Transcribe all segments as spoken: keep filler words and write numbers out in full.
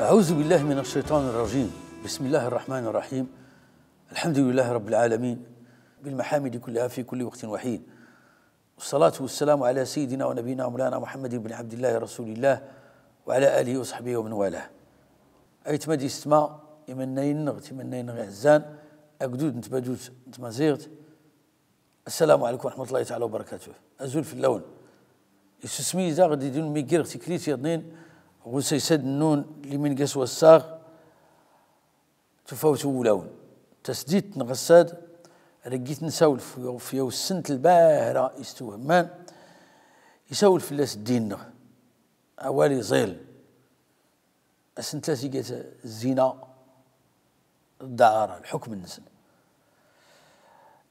أعوذ بالله من الشيطان الرجيم. بسم الله الرحمن الرحيم. الحمد لله رب العالمين، بالمحامد كلها في كل وقت وحين. والصلاة والسلام على سيدنا ونبينا مولانا محمد بن عبد الله رسول الله وعلى آله وصحبه ومن والاه. Aytma d yessetma, imennayen-nneɣ, timennayen-nneɣ iɛezzan, agdud n tbadut n tmaziɣt, السلام عليكم ورحمة الله تعالى وبركاته. Azul fell-awen. Isusmi daɣ d idun mi ggireɣ tiklit yaḍnin ɣ usaysad nnun limin gas wassaɣ tufawt n wulawen. Tasdidt n ɣessad, reggit nsawel f, f yawsent lbahra istwehman, isawel fell-as ddin-nneɣ. Awal iẓil. Asentlas igat zzina, ddaɛara, lḥukm-nsen.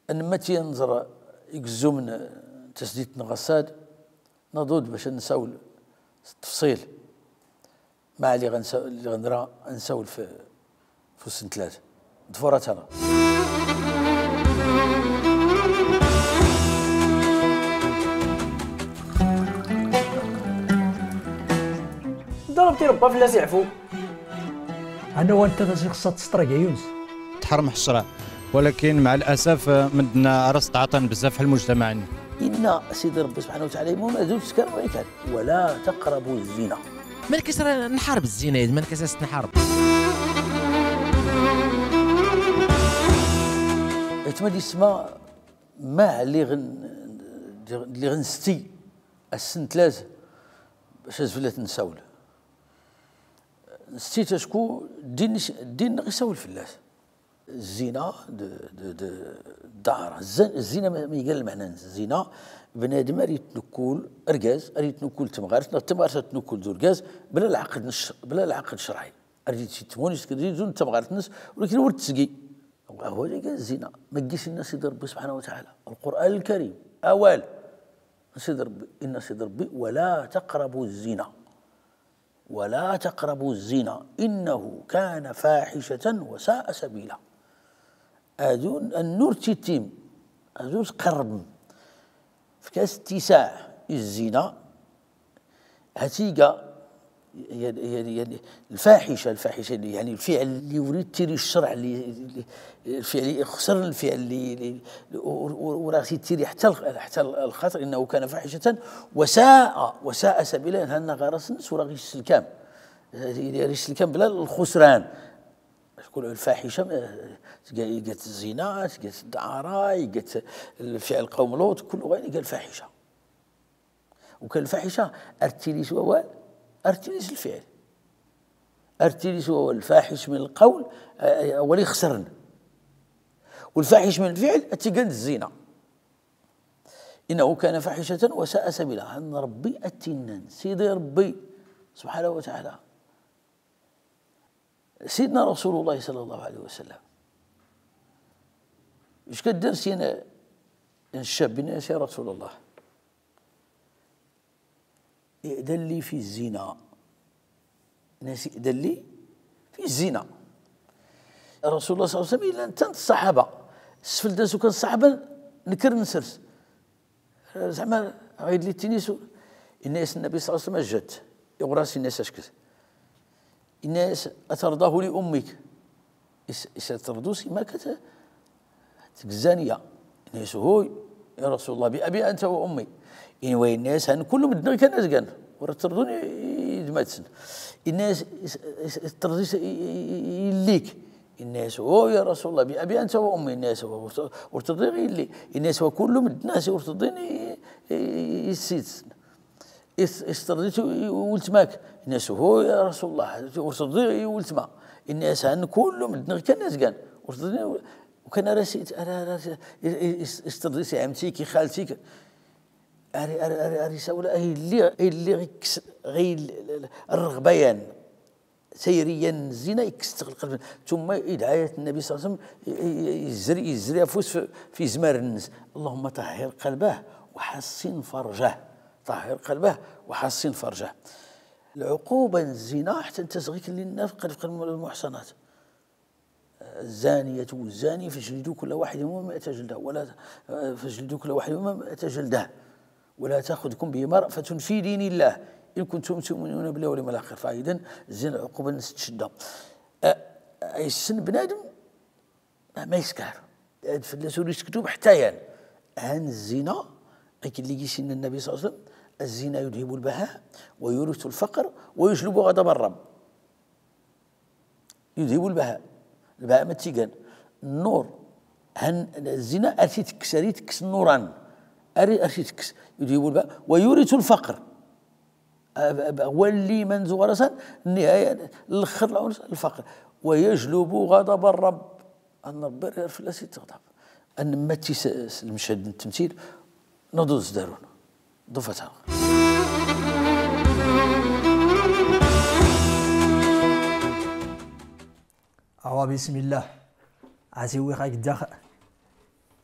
Nemmati ad nẓer igzzumen n tasdidt n ɣessad, naḍu-d bac ad nsawel s ttefṣil. Ma lliɣ nsa-, lliɣ nra ad nsawel f, f usentlas. Ḍfurat-aneɣ. Ḍreb tirebba fell-as iɛfu. Ana wanta taziɣ s ttesṭer a Yunes. Tḥerm ḥecra. Walakin, mɛa lasaf, medden ara steɛṭan bezzaf ɣ lmujtamaɛ-nni. Inna Sidi Ṛebbi subḥanahu wa taɛala, imum ad ur teskar wa ikan. Wala taqrabu zzina. Mani kas ara nḥareb zzina, mani kas ara s-nḥareb? Aytma d yessetma, ma lliɣ n-, lliɣ nsti asentlas bac ad fell-as nsawel. Nsti-t acku ddin, ddin-nneɣ isawel fell-as. Zzina d, d, d, ddaɛara. Zz-, zzina ma, ma iga lmeɛna n zzina, bnadem ar yettnukkul argaz, ar yettnukkul temɣart, neɣ temɣart ar tnukkul d urgaz, bla lɛaqed n cc-, bla lɛaqed cerɛi. Ar d-yettmunnes, ar d-yettun temɣart-nnes, walakin ur tesgi. Awal iga zzina. Ma gis inna Sidi Ṛebbi subḥanahu wa taɛala, Lqur'an Lkarim, awal n Sidi Ṛebbi, inna Sidi Ṛebbi, wala taqrabu zzina. Wala taqrabu zzina, innahu kana faḥicatan wa sa'a sabila. Ad ur, ad ur tittim, ad ur tqerrbem. Fkas ittisaɛ i zzina, ha-tt iga, yani, yani, yani, lfaḥica, lfaḥica, yani, lfiɛl li ur ittiri ccreɛ, li, li, lfiɛl ixṣer, lfiɛl li, li, ur, ur, ur aɣ-ittiri ḥetta l-, ḥetta l-, lxaṭer, innahu kana faḥicatan wa sa'a, wa sa'a sabila, hanna ɣaras-nnes ur aɣ-isselkam. Isselkam bla lxusran. Kul lfaḥica, eh, tga-, iga-tt zzina, tga-tt ddaɛara, iga-tt lfiɛl qawm Luṭ, kullu ɣayen iga lfaḥica. Ukan lfaḥica, ar tili s wawal, ar tili s lfiɛl. Ar tili s wawal, lfaḥic min lqawl, eh, awal ixṣern. Walfaḥic min lfiɛl, ad tt-igan d zzina. Innahu kana faḥicatan wa sa'a sabila. Han Ṛebbi ad t-innan, Sidi Ṛebbi, subḥanahu wa taɛala. Sidna Rasulullah sallallahu alayhi wa sallam. Ick-d dars-in n ccab, inna-yas: Ya Rasulullah, i'dan li fi zzina. Inna-yas: I'dan li fi zzina. Rasulullah sallallahu alayhi wa sallam, illa netta d ṣṣaḥaba. Sfeld-as ukan ṣṣaḥaba, nekker nsers. Zeɛma ɣid li tinis, inna-yas Nnabi sallallahu alayhi wa sallam, ajjat. Iɣur-as inna-yas ack-t. Inna-yas: Atarḍahu li ummik? Is, is terḍus imak ad teg zzaniya? Inna-yas: Huy, ya Rasulullah, bi abi anta wa ummi. Inna-yas: Han kullu medden ɣikan a s-gan, ur terḍun i, i gma-tsen. Inna-yas: Is, is, is terḍis i, i, i, i yelli-k? Inna-yas: Huy, ya Rasulullah, bi abi anta wa ummi. Inna-yas: Ur, ur terḍiɣ i yelli. Inna-yas: Wa kullu medden ɣas ur terḍin i, i, i, i yessi-tsen. Is, is terḍit i, i weltma-k? Inna-yas: Huy, ya Rasulullah, ur terḍiɣ i weltma. Inna-yas: Han kullu medden ɣikan a s-gan, ur terḍin i, ukan ara s-, ara, ara s-, i, i, is, is terḍit i ɛemti-k, i xalti-k. Ar, ar, ar, ar isawel, ay lliɣ, ay lliɣ ikkes ɣay l-, l-, l-, rreɣba-yan. Tayri-yan n zzina ikkes-tt ɣ lqelb. Tumma idɛa-yat Nnabi sallallahu alayhi wa sallam, i, i, i, izri, izri afus f, f izmaren-nnes. Allahumma tahhir qalbah wa ḥassin farjah. Tahhir qalbah wa ḥassin farjah. Lɛuquba n zzina ḥtta n tasɣi kelli-nna f qelb, qelb lmuḥṣanat. الزانية والزاني فاجلدوا كل واحد منهما مائة جلدة ولا، فاجلدوا كل واحد منهما مائة جلدة ولا تأخذكم بهما رأفة في دين الله إن كنتم تؤمنون بالله واليوم الآخر، فإذن الزنا العقوبة نس تشدى. آه، يسن بنادم ما، ما يسكر. هاد فلاس ور يسكتو حتى يان. هان الزنا، لكن اللي يسن النبي صلى الله عليه وسلم: "الزنا يذهب البهاء ويورث الفقر ويجلب غضب الرب". يذهب البهاء. البهاء ما تيقان. النور. هن الزنا أرثي تكس، أرثي تكس النوران. أري، أرثي تكس. يذهب البهاء ويورث الفقر. أب-، أب-، هو اللي من زغرسان النهاية، الآخر العنصر الفقر. ويجلب غضب الرب. أن ربي يرفع لا سي تغضب. أن متي س-، س-، المشهد التمثيل. نوضو زدارون. ضفتها. أوا بسم الله. عزيوي خاك الداخل.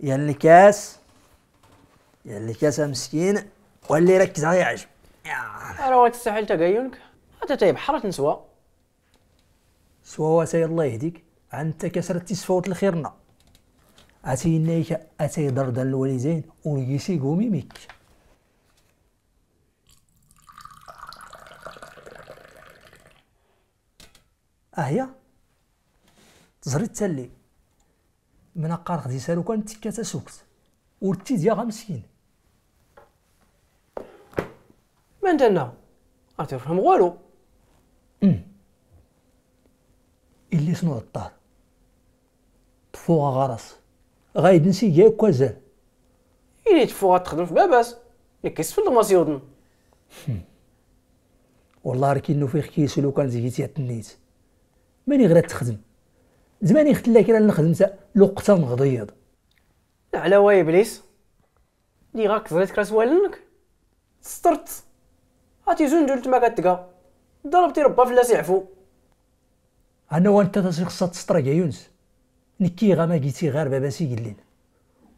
يا الكاس. يا الكاس يا مسكين. واللي ركز على يعجب. يا. راه تستحيل تقيونك. حتى تاي بحرة نسوى. سوا واتاي الله يهديك، انت كسرت تسفوت الخيرنا. اتي نيك، اتي دردن الوالدين، وريسي قومي ميك. اهيا، تزري تسلي. من قارخ دي سالو كان تكا تسوكت. ورتي ديا غا مسكين. من تنا؟ أتفهم غالو. أم. إلي سنو الطار. طفوغا غرس. غايد نسي جاي كوازال. إلي تفوغا تخدم في باباس. نكي سفل ما سيوضن. هم. والله ركي إنو فيخ كيسو لو كان زيتي التنيت. ماني غير تخدم. زماني ختلا كي راه نخدم تا لقطة مغضيض. على وا إبليس. لي غاك زريت كراس والنك. سترت. هاتي زون دولت ما كتلقى. ضربتي ربا فلاس يعفو. أنا وانت تاسي خصها تسطر يا يونس. نكي غا ما جيتي غير بابا سي قلين.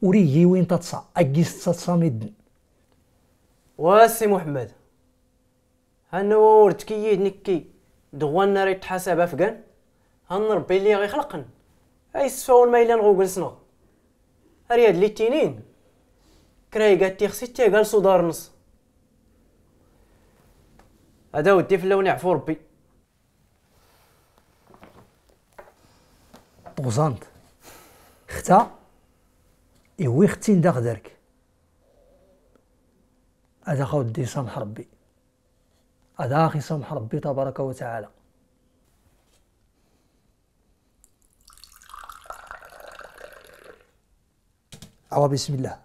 وريجي وين تتصا، أجيس تتصا ميدن. واسي محمد. هنو ورد كيد نكي. دغوان ناري تحاسب أفغان. هن ربي اللي غيخلقن. أي سفاون ما إلا نغوغل سنغ. أرياد اللي تينين. كراي قاتي خسيتي قال صدار نص. هذا ودي في اللون يعفو ربي. طوزانت. ختا. إيوي ختين داخ دارك. هذا خاو دي سامح ربي. هذا أخي سامح ربي تبارك وتعالى. أوا بسم الله.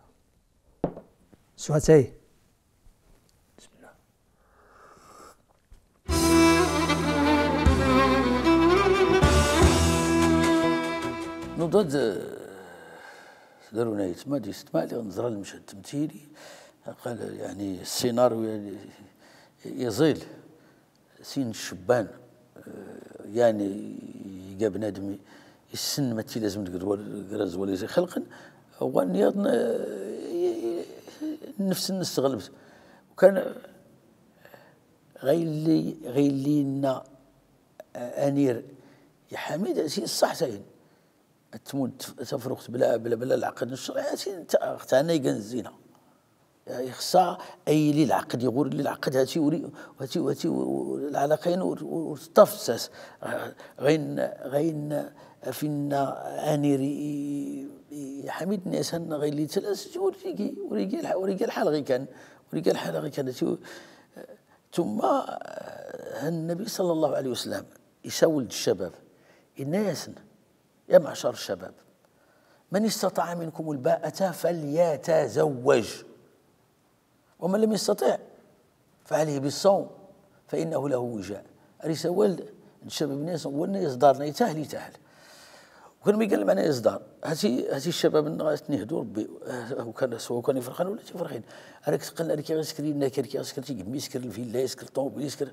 سواتي. بسم الله. نضد، آه، دارونا يتما دي ستما اللي غنزرا المشهد التمثيلي. قال يعني السيناريو يعني يزيل. سين الشبان، آه، يعني يجا بنادم يسن ما تي لازم تقدر ولا زي خلقن، هو نيضن، آه، ي-، ي-، نفس الناس غلبت. وكان غير اللي، غير اللي لنا، آه، أنير يا حميد، سي الصح ساين. تموت تفرقت بلا، بلا، بلا العقد الشرعي، هاتي انت اختها نايقا الزنا. يعني خصها اي لي العقد يغور لي العقد، هاتي وري، هاتي، هاتي و-، و-، العلاقين و-، و-، وتطفسس. آه، غين، غين فينا اني ري، ي-، حميد الناس هن غين لي ثلاث شهور وريقي، وريقي الح-، وريقي الحال غي كان، وريقي الحال غي كان. هاتي و-، ثم، آه، النبي صلى الله عليه وسلم يسول الشباب، الناس يا معشر الشباب، من استطاع منكم الباءة فليتزوج، ومن لم يستطع فعليه بالصوم فإنه له وجاء. أري سوال الشباب الناس، هو الناس دارنا يتاهل، يتاهل. وكان ما يقال معنا يصدر. هاتي، هاتي الشباب الناس تنهدوا ربي، آه، وكان سواء كان يفرحان ولا تفرحين. أراك تقل، أراك يسكر يناك، أراك يسكر تيقمي، يسكر الفيلا، يسكر الطوموبيل، يسكر.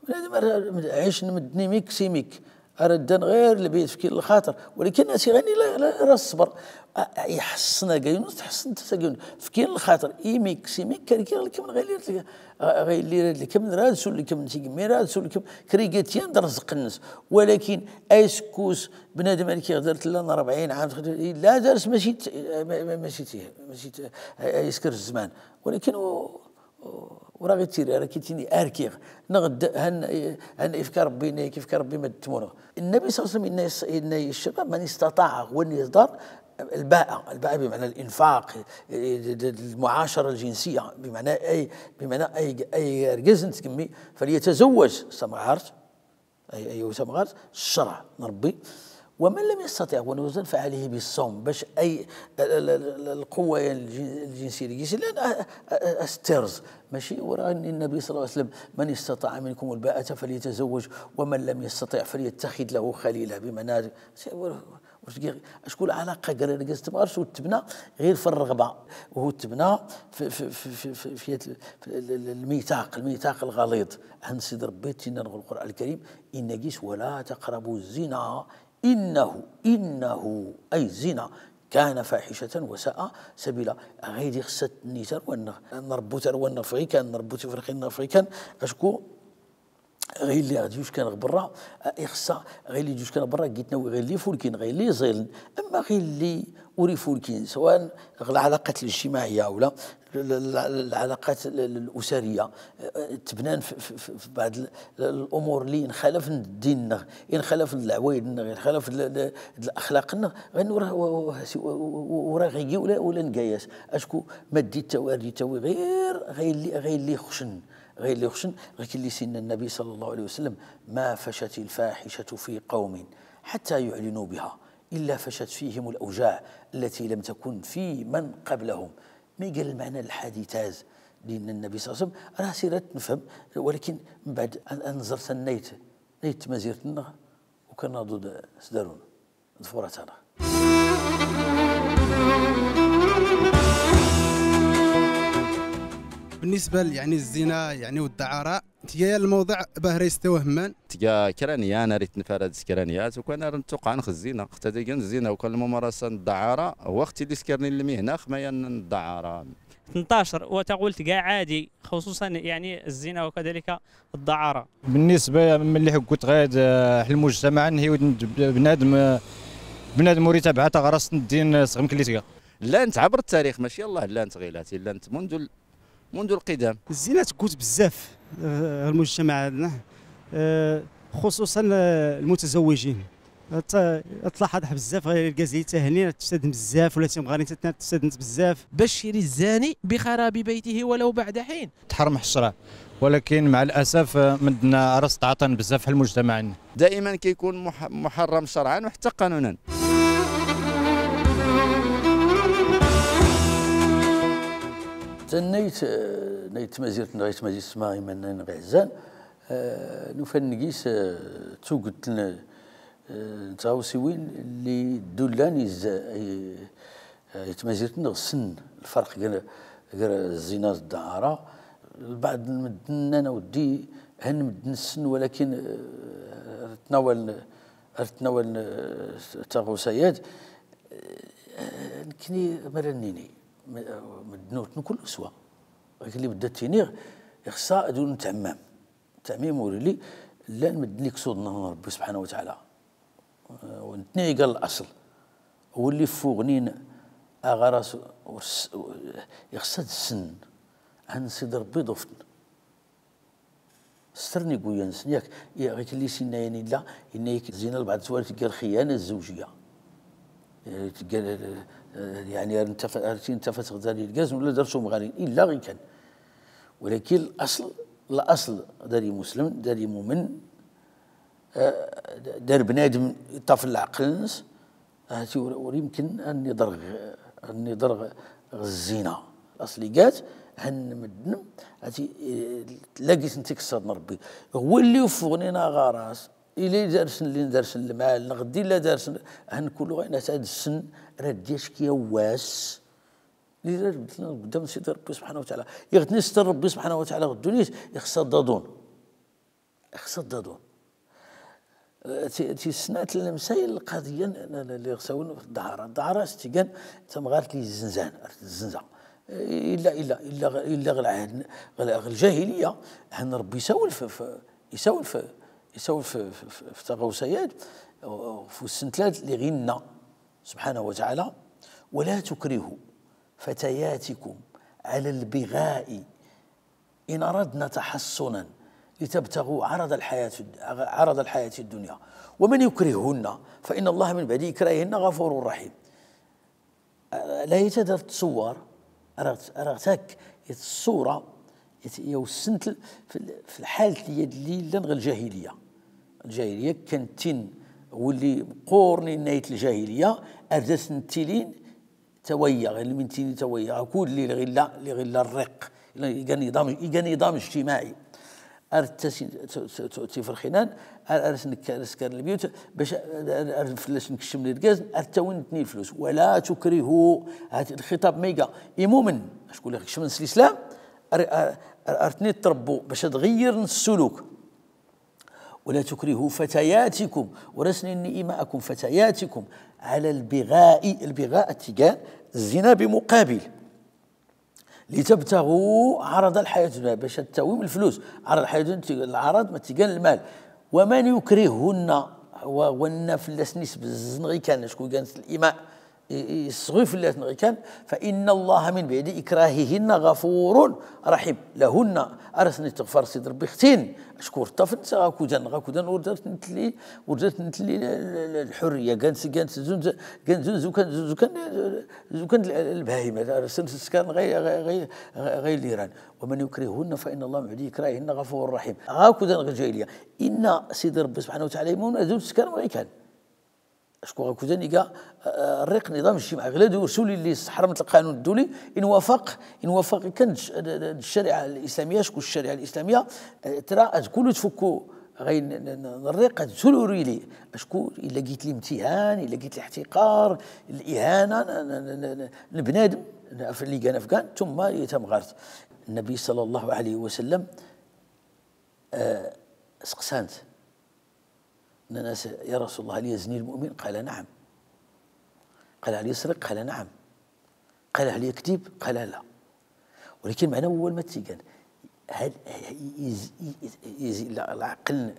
بنادم راه عايش مدني ميك سي ميك. أراد دان غير البيت في كل الخاطر، ولكن أسي غني لا، لا، راه الصبر. آه، يحسن كاينوس، تحسن تساكن في كل الخاطر. إيميك سيميك كان كي غير كم غير لي، آه، غير لي لي كم راد سول لي كم تيجي مي راد سول لي كم كريجيتيان درزق الناس. ولكن أيسكوس بنادم اللي كيهضر لنا أربعين عام، لا دارس ماشي ت-، ما-، ما-، ماشي ت-، ماشي ت-، يسكر الزمان. ولكن هو ur aɣ-ittiri ara, ad k-ittini ar kkiɣ. Neɣ d-, han, han ifka Ṛebbi, nna-k ifka Ṛebbi ma d-tmuneɣ. النبي صلى الله عليه وسلم إن يص-، إن الشباب من استطاع هو النظار الباءة، الباءة بمعنى الإنفاق، المعاشرة الجنسية، بمعنى أي، بمعنى أي، أي أرجز نتكمي فليتزوج سمغارت. أي، أي وسام غارت الشرع نربي. ومن لم يستطع ونوزن فعليه بالصوم، باش أي ال-، ال-، ال-، ال-، القوة الجن-، الجنسية اللي قيس لان أ-، أ-، أ-، أسترز. ماشي وراني النبي صلى الله عليه وسلم: "من استطاع منكم الباءة فليتزوج، ومن لم يستطع فليتخذ له خليلا"، بمعنى سي-، ور-، ور-، شكون العلاقة؟ قال لك: "قلت ما عرفش"، وتبنى غير في الرغبة، وهو تبنى في، في، في، في، في، في، في ال-، ال-، الميثاق، الميثاق الغليظ. عند سيد ربي تينا القرآن الكريم، إن قيس: "ولا تقربوا الزنا إنه"، إنه، أي الزنا، "كان فاحشة وساء سبيلا". غيدي خصت نيتر ونغ، نربو تر ونغ فغي كان، نربو تفرخين نغ فغي كان، أشكو غير اللي غادي يوش كان برا، إخصا غير اللي جوش كان برا، قلت نوي غير اللي فولكين، غير اللي زيلن. أما غير اللي وري فولكين، سواء العلاقات الاجتماعية ولا ال-، ال-، ال-، العلاقات ال-، ال-، الأسرية، آه، تبنان في، في، في، في بعض ال-، ال-، الأمور اللي انخالف الدين، انخالف العوايد، انخالف ال-، ال-، الأخلاق، غير وراه، وراه غيجي ولا، ولا نقايس. أشكو ما دي التواري، التواري غير، غير اللي، غير اللي يخشن، غير اللي يخشن، غير كي اللي سيدنا النبي صلى الله عليه وسلم: "ما فشت الفاحشة في قوم حتى يعلنوا بها إلا فشت فيهم الأوجاع التي لم تكن في من قبلهم". مي قال المعنى الحادثات، لأن النبي صلى الله عليه وسلم راه سيرة نفهم، ولكن من بعد أن، أن نزرت النيت، نيت مزيرت النغ، وكان ناضو د-، سدارون، ظفورة تانا. بالنسبة ل-، يعني الزنا، يعني والدعارة، تيا الموضوع باه ريس توهمان. تيا كرانيا، أنا ريت نفرد سكرانيات، وكان رنتوقع نخ الزنا. اقتدي جن الزنا، وكان الممارسة الدعارة، وقت اللي سكرني المهنة، خما ين الدعارة. ثمنطاش، وتقول تقا عادي، خصوصًا يعني الزنا وكذلك الدعارة. بالنسبة ملي حكوت غايد، آه، المجتمع نهي ود-، بنادم، آه، بنادم وري تبعها تغرس الدين، آه، صغم كلي تقا. لانت عبر التاريخ، ماشي الله لانت غيلاتي، لانت منذ ال-، منذ القدم. الزنا تقوت بزاف، آه، المجتمع عندنا، آه، خصوصًا، آه، المتزوجين. ت-، تلاحظ بزاف، غير الكازي تهني، تستدن بزاف، ولا تيم غارين تتنا-، تستدنت بزاف. بشر الزاني بخراب بيته ولو بعد حين. تحرم حشرة، ولكن مع الأسف، آه، مدنا رأس تعطن بزاف في المجتمع عندنا. دائمًا كيكون مح-، محرم شرعًا وحتى قانونًا. تنيت، آه، نيت مزيرت، نغيت مزيرت سما إيمان نغيزان. آه، نوفا نقيس، آه، توقت ن-، آه، نتغاوسيوين اللي دولان يز-، آه، يتمازيرت نغ السن، الفرق غير، غير الزنا الدعارة. البعض المدن أنا ودي هن مدن السن، ولكن، آه، تناول، تناول، آه، تغوسيات، آه، نكني مرنيني، م-، مدنوت نكل سوا. لكن اللي بدات تينيغ يخصها دون تعمام. التعميم وريلي لان مدن ليك صودنا من ربي سبحانه وتعالى. آه، ونتني قال الأصل. واللي فوغنين أغرس ورس-، يخصد السن. عن سيد ربي ضفتن. سترني قويا نسن ياك، يا غيك اللي سنا يعني لا، إن يك زين البعض سوالف تلقى الخيانة الزوجية. يعني تلقى، آه، يعني انت ف-، انت فتغ داري الكاز ولا درتو مغارين، إلا غي كان. ولكن الأصل، الأصل داري مسلم، داري مؤمن، آه، دار بنادم يطفل العقل الناس، آه، تي ور-، ور يمكن أن يضرغ، أن يضرغ الزنا. الأصل قات هن مدن، هاتي، آه، لاقيت انت كسرنا ربي. هو اللي يفغنينا غراس. إلي دارسن، اللي دارسن المال، نغدي لا دارسن، هن كل غينا تاد السن، راه دياش كيواس. اللي راه بدلنا قدام سيدي ربي سبحانه وتعالى. يغتني ستر ربي سبحانه وتعالى غدونيس، يخص الضادون. خصها الضادون. آه، تي-، تيسنات المسائل القضية ن-، ن-، اللي خصها في الدهارة. الدهارة ستيقان تمغارت لي الزنزان، عرفت الزنزان. آه، إلا، إلا، إلا غ-، إلا غ العهد، غ-، غ الجاهلية، هن ربي يساول في، في، يساول في، يساول في، في، في، في تغوسيات، آه، في السنتلات اللي غينا سبحانه وتعالى: "ولا تكرهوا فتياتكم على البغاء". إن أردنا تحصنا لتبتغوا عرض الحياة، عرض الحياة الدنيا ومن يكرههن فإن الله من بعد إكراههن غفور رحيم. الآية تقدر تصور، راه، راه تاك الصورة يت-، يوسنت ال-، في ال-، في الحال ديال اللي لان غير الجاهلية. الجاهلية كانت تين واللي قورني نهاية الجاهلية، أردت نتيلين تويا، غير من تيني تويا، كل اللي غير لا، اللي غير لا الرق. إلا يقال نظام، يقال نظام اجتماعي. أردت تسي-، ت-، ت-، ت-، تفرخينان، أر-، أرس نك-، أرس كار البيوت، باش أر-، أر-، أر-، فلاش نكشم لي الغاز، أردت وين تني الفلوس. ولا تكرهوا، هاد الخطاب ما يقا. إيمومن، شكون اللي خشم الإسلام؟ أر-، أر-، أر-، أرتني تربوا، باش تغير السلوك. ولا تكرهوا فتياتكم، ورسن إماءكم فتياتكم على البغاء، البغاء تيقان الزنا بمقابل، لتبتغوا عرض الحياة الدنيا، باش تاويم الفلوس، عرض الحياة الدنيا، العرض ما تيقان المال. ومن يكرههن، هو ون فلاس نسب الزن غي كان، شكون كانت الإماء، ي-، يصغي فلاس غي كان، فإن الله من بعد إكراههن غفور رحيم. لهن أرسني تغفر سيد ربي ختين، أشكر طفن سا غاكودن، غاكودن وردت نتلي، وردت نتلي ال-، ال-، ال-، الحرية، كانت، كانت زون، كانت زون، زون كان، زون كان، زون كان البهايمة، أرسنت سكان غي، غي، غي، غي ليران. ومن يكرههن فإن الله من بعد إكراههن غفور رحيم. غاكودن غير جايلية. إن سيدي ربي سبحانه وتعالى يمون أدوت سكان غي كان. أشكو غاكودن إيكا، آه، الريق نظام اجتماعي. غلا دو رسول اللي حرمت القانون الدولي، إن وافق، إن وافق كان الش-، الشريعة الإسلامية، شكون الشريعة الإسلامية، آه، ترى هاد كله تفكو غي ن-، ن-، ن-، الريق هاد سولوري لي. أشكو إلا قلت لي امتهان، إلا قلت لي احتقار، الإهانة، ن-، ن-، ن-، ن-، البنادم، ن-، في اللي كان أفغان، ثم يتمغارت. النبي صلى الله عليه وسلم، آه، سقسانت الناس: "يا رسول الله، هل يزني المؤمن؟" قال: "نعم." قال: "هل يسرق؟" قال: "نعم." قال: "هل يكذب؟" قال: "لا." ولكن معنا هو المتيقان. هل يز-، يز-، يز-، لا، العقل،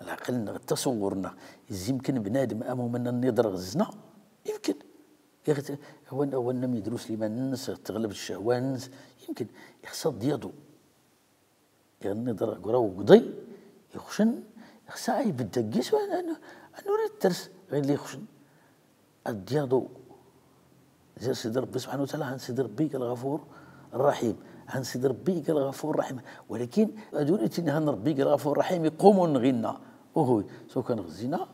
العقل تصورنا، يز-، يمكن بنادم أمو من النظر الزنا؟ يمكن. يغت-، هو، هو النم يدروس لي ما ننس، تغلب الشهوة ننس، يمكن. يخص ديادو. يعني ضرك راه وقضي يخشن، خصها يبدا كيس أنو، أنو راه الترس غير اللي يخشن. الدياضو زير سيدي ربي سبحانه وتعالى، هان سيدي ربي قال غفور رحيم، هان سيدي ربي قال غفور رحيم. ولكن أدوري تيني هان ربي قال غفور رحيم، يقوموا نغينا. أوهوي، سو كان غزينا،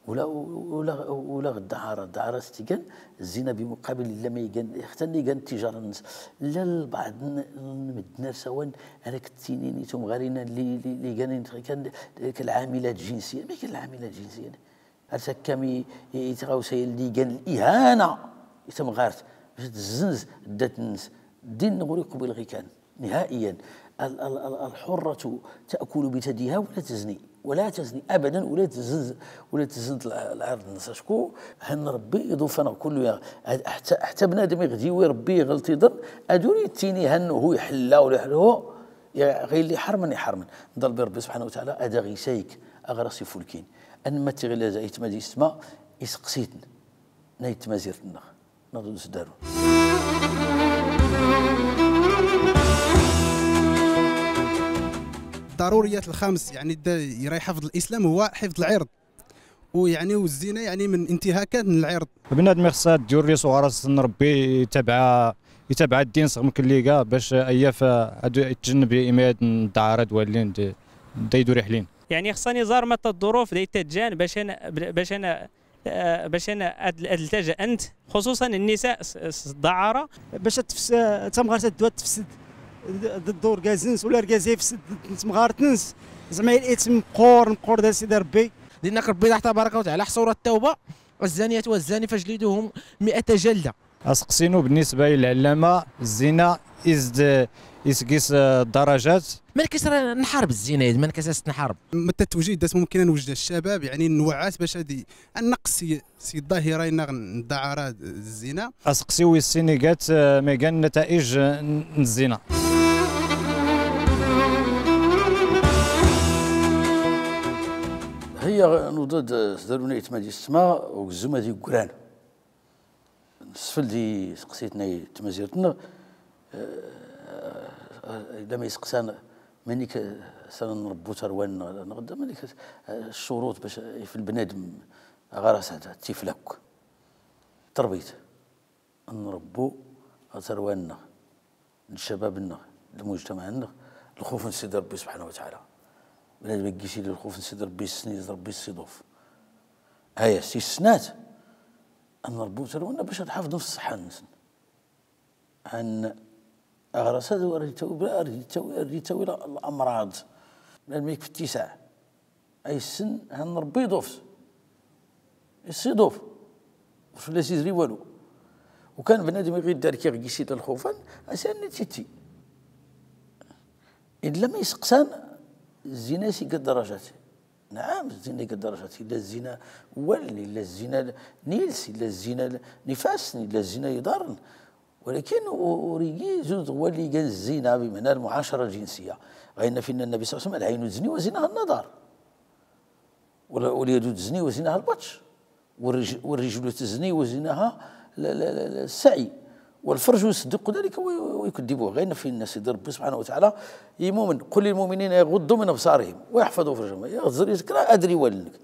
ولا، ولا، ولا غدا عارة، دا عارة ستيكان، الزنا بمقابل إلا ما يكان، حتى اللي كان التجارة الناس. لا البعض ن-، نمد نفسه وين، أنا كنت تينيني توم غارينا اللي، اللي، اللي كان، كان كالعاملات الجنسية، ما كان العاملات الجنسية. هذا كم ي-، ي-، يتغاوسي اللي كان الإهانة، يتم غارت، باش تزنز دات الناس. الدين نغري قبيل غي كان. نهائيا. ال-، ال-، ال-، الحرة تأكل بثديها ولا تزني، ولا تزني أبدا، ولا تزنز، ولا تزنز الع-، العرض الناس. شكو؟ هن ربي يضوفنا كل يوم. هاد حتى، حتى بنادم يغديوي ربي يغلط يضر، أدوري تيني هن هو يحلى ولا يحلو، يا غير اللي حرمن يحرمن. نضل بربي سبحانه وتعالى، أدا غيسايك، أغرس يفولكين. أن ما تغلى زايت ما دي السماء، يسقسيتن. نايت ما زيرتنا. نضد سدارو. الضروريات الخمس، يعني، دا-، يراه يحفظ الإسلام هو حفظ العرض. ويعني، والزنا، يعني، من انتهاكات العرض. بنادم خصها ديور لي صغار سن ربي يتبع، يتبع الدين صغم كليكا باش أيا ف-، أدو-، يتجنب إماد الدعارات والين د-، دا يدور يحلين. يعني، خصني زار متى الظروف دي تجان باش أنا، باش أنا آه، باش أنا أد-، أدلتجأ أنت، خصوصا النساء، س-، س-، الدعارة. باش تفس-، تمغارت الدوا تفسد ضد الدور كازنس ولا ركازي يفسد ضد تمغارتنس. زعما الإثم مقور، مقور دار سيدي ربي. لأن ربي الله تبارك وتعالى حصور التوبة: "الزانية والزاني فاجلدوهم مئة جلدة". أسقسينو بالنسبة للعلامة، الزنا إزد-، إسقيس، آه، الدرجات. مالكش راه نحارب الزنا، مالكش نحارب. متى توجيه داس ممكن نوجد الشباب، يعني، نوعات باش هادي النقص سي، سي الظاهرة إن غن-، الدعارة الزنا. أسقسيو السينيقات، آه، ميقان نتائج، آه، ن-، الزنا. هي غ-، نوضد سدارو نايت ما دي السما وقزو ما دي قران. نسفل دي سقسيتنا تمازيرتنا، آه، Illa ma iseqsan, manik s ara nrebbu tarwa-nneɣ, neɣ d manik, eh, ccuruṭ bac f lbnadem, ɣaras ad tifla akk. Tarbit. Ad nrebbu ɣer tarwa-nneɣ, ccabab-nneɣ, lmujtamaɛ-nneɣ, lxuf n Sidi Rebbi subḥanahu wa taɛala. Bnadem i gis illa lxuf n Sidi Rebbi, yessen Sidi Rebbi s iḍuf. Aya, tis snat, ad nrebbu tarwa-nneɣ bac ad ḥafḍen f ṣṣeḥḥa-nsen. Ɛan aɣras-a ar itawi, ar itawi, ar itawi la-, lamraḍ. Bnadem ikf ttisaɛ. Aysen han Rebbi iḍuf. Issiḍuf. Ur fell-as izri walu. Ukan bnadem iɣid ar kiɣ gis illa lxufan, asan nititi. Illa ma iseqsan, zzina-s iga darajat. Naɛam, zzina iga darajat. Illa zzina n wallen, illa zzina n iles, illa zzina n ifassen, illa zzina n iḍarren. Walakin u-, ur igi zud ɣwali igan zzina, bimɛna lmuɛacara ljinsiya. Ɣa inna finna Nnabi صلى الله عليه وسلم: العين تزني وزناها النظر. Wal-, walyadu tzni wa zinaha lbatsh. Warrij-, warrijlu tzni wa zinaha l-, l-, l-, l-, lsaɛy. Walfarju yusaddiqu dhalika wa, wa yukaddibuhu. Ɣa inna finna Sidi Rebbi subḥanahu wa taɛala, i imumen, قل للمؤمنين يغضوا من أبصارهم ويحفظوا فروجهم. Iɣ tẓriḍ kra, adr i wallen-ik.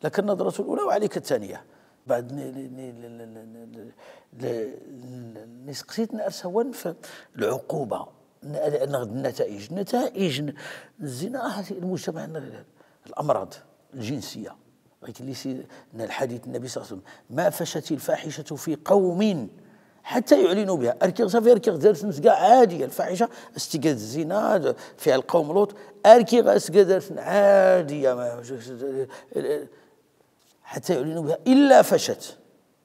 لك النظرة الأولى وعليك الثانية. Baɛd n-, n-, n-, n-, n-, n-, n-, n-, iseqsi-ten ar s-awalen f lɛuquba. N-, neɣ d nnataij. Nnataij n-, n zzina, ah, lmujtamaɛ-nneɣ, الأمراض الجنسية. Ɣikelli s-, n lḥadit n Nnabi صلى الله عليه وسلم: ما فشت الفاحشة في قوم حتى يعلنوا بها. Ar kiɣ safi, ar kiɣ dar-ten s gaɛ ɛadiya, lfaḥica, s tga d zzina, d fiɛl qawm Luṭ, ar kiɣ s tga dar-ten ɛadiya, ma, حتى يعلنوا بها إلا فشت،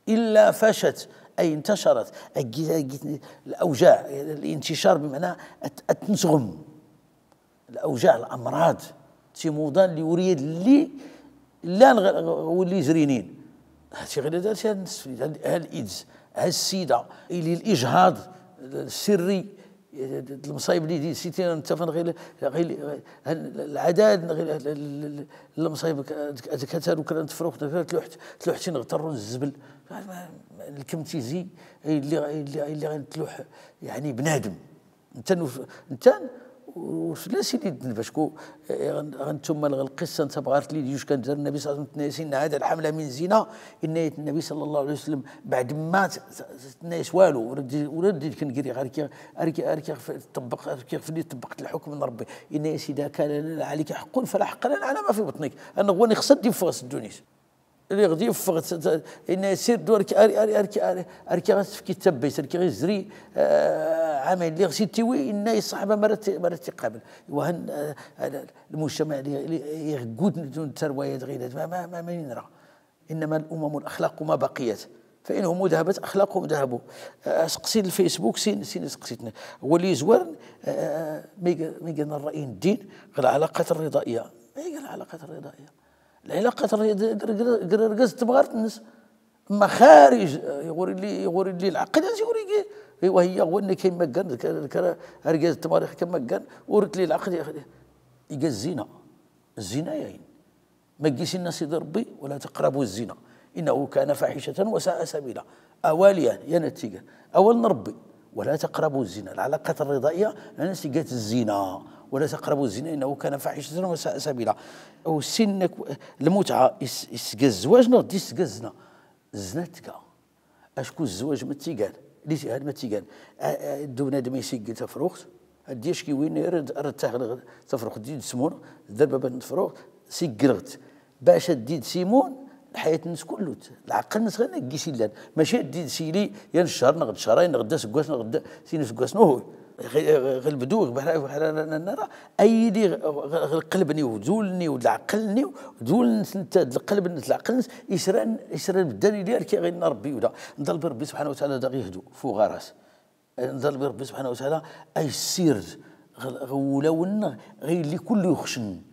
إلا فشت، أي انتشرت. Agi, agi, الأوجاع، الانتشار بمعنى at-, at-, تنسغم. الأوجاع، الأمراض، timuḍan li ur yelli llan ɣ-, ɣ-, ɣ-, ur yelli zrinin. Hati ɣila dar-t ha الإيدز، ha السيدا، ili الإجهاض السري، lemṣayeb li di sitin ntafan ɣil, ɣil, ɣil, العداد، ɣil, lemṣayeb k-, k-, kataru kra n tefruxt, tluḥt, tluḥtin ɣ terru n zzbel. Lkem tizi, ili, ili, ili ɣin tluḥ, yani, bnadem. Ntan ur f-, ntan ur fell-as ili d-, backu, eh, ɣ-, ɣ-, ntummal ɣ lqissa n tabɣart li d-yuckan dar Nnabi صلى الله عليه وسلم, tenna-yas: إن هذا الحمل من زنا. Yenna-yas Nnabi صلى الله عليه وسلم, baɛd ma t-, t-, tenna-yas walu, ur d-, ur d-, ken gri, ar kiɣ, ar kiɣ, ar kiɣ f-, ṭebbeq, ar kiɣ fell-i ṭebbeqt lḥukm n Rebbi. Yenna-yas: إذا كان لنا عليك حق فلا حق لنا على ما في بطنك. Annaɣ wa nixṣa ad d-iffeɣ s ddunit. Lliɣ d iffeɣ, t-, t-, inna sirdu ar k-, ar, ar, ar, ar, ar kiɣ as tefki tabbit, ar kiɣ izri, eh, ɛamayn. Lliɣ s ittiwi, inna ṣṣaḥaba ma ra t-, ma ra t-iqabel. Wa han, eh, eh, lmujtamaɛ li, li, iɣ gud n tarwa-ya d ɣilad, ma, ma, ma, ma inra. إنما الأمم الأخلاق ما بقيت، فإن هم ذهبت أخلاقهم ذهبوا. Eh, aseqsi n Facebook, sin, sin aseqsi-tni. Wa li izwaren, eh, eh, ma iga, ma iga n ṛṛay n ddin, ɣ lɛalaqat rriḍa'iya. Ma iga lɛalaqat rriḍa'iya. Lɛilaqat ɣer, ɣer, ɣer, ɣer argaz d temɣart-nnes. Ma xarij, eh, iɣur illi, iɣur illi lɛaqel, ad iɣur igi. Iwa hiya ɣwanna kayn maggan, d ka, d ka argaz d temɣart kayn maggan, ur illi lɛaqel, iga zzina. Zzina yayn. Ma gis inna Sidi Rebbi: ولا تقربوا الزنا إنه كان فاحشة وساء سبيلا. Awal yan, yan ad t-igan. Awal n Rebbi. ولا تقربوا الزنا. Lɛalaqat rriḍa'iya, llan as iga-t zzina. ولا تقربوا الزنا إنه كان فاحشة وساء سبيلا. Aw sin nak, lmutɛa is-, isga zzwaj neɣ d isga zzna? Zzna tga. Acku zzwaj ma t-igan, li t-, had ma t-igan. A, a, ddu bnadem isiggel tafruxt, ad d-yacki win, rad, rad taɣ tafruxt, d-id smun, d baba n tafruxt, siggleɣ-tt. Bac ad d-id simun, lḥayat-nnes kullut. Lɛaqel-nnes ɣer nna gis illan. Maca ad d-id sili yan ccher, neɣ d ccerrayn, neɣ d aseggas, neɣ d sin iseggasen. Uhu. Ɣ-, ɣ-, ɣ lebdu, bḥal, bḥal ara nara, ay ili ɣ-, ɣ-, ɣ lqelb-nni, d ul-nni, d lɛaqel-nni, d ul-nnes netta, d lqelb-nnes, d lɛaqel-nnes, isran, isran beddan ili ar kiɣ inna Rebbi uda. Nḍaleb i Rebbi subḥanahu wa taɛala daɣ ihdu, f uɣaras. Nḍaleb i Rebbi subḥanahu wa taɛala, ay ssired ɣ-, ɣ wulawen-nneɣ, ɣ illi kullu yuxcen.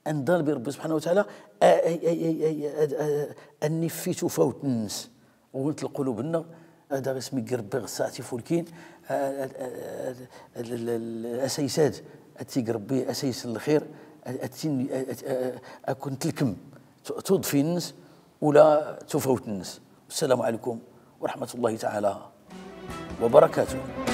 Ad nḍaleb i Rebbi subḥanahu wa taɛala, a, a, a, a, a, a, a niffi tufawt-nnes. Ɣwint lqulub-nneɣ, ad aɣ ismigger Rebbi ɣ ssaɛat ifulkin, a, a, a, a, a, a, asays-ad, ad t-ig Rebbi asays n lxir, a, a tin, a, a, a, a kun tlkem tu-, tuḍfi-nnes, ula tufawt-nnes. Wassalamu ɛalaykum wa raḥmatullahi taɛala wa barakatuh.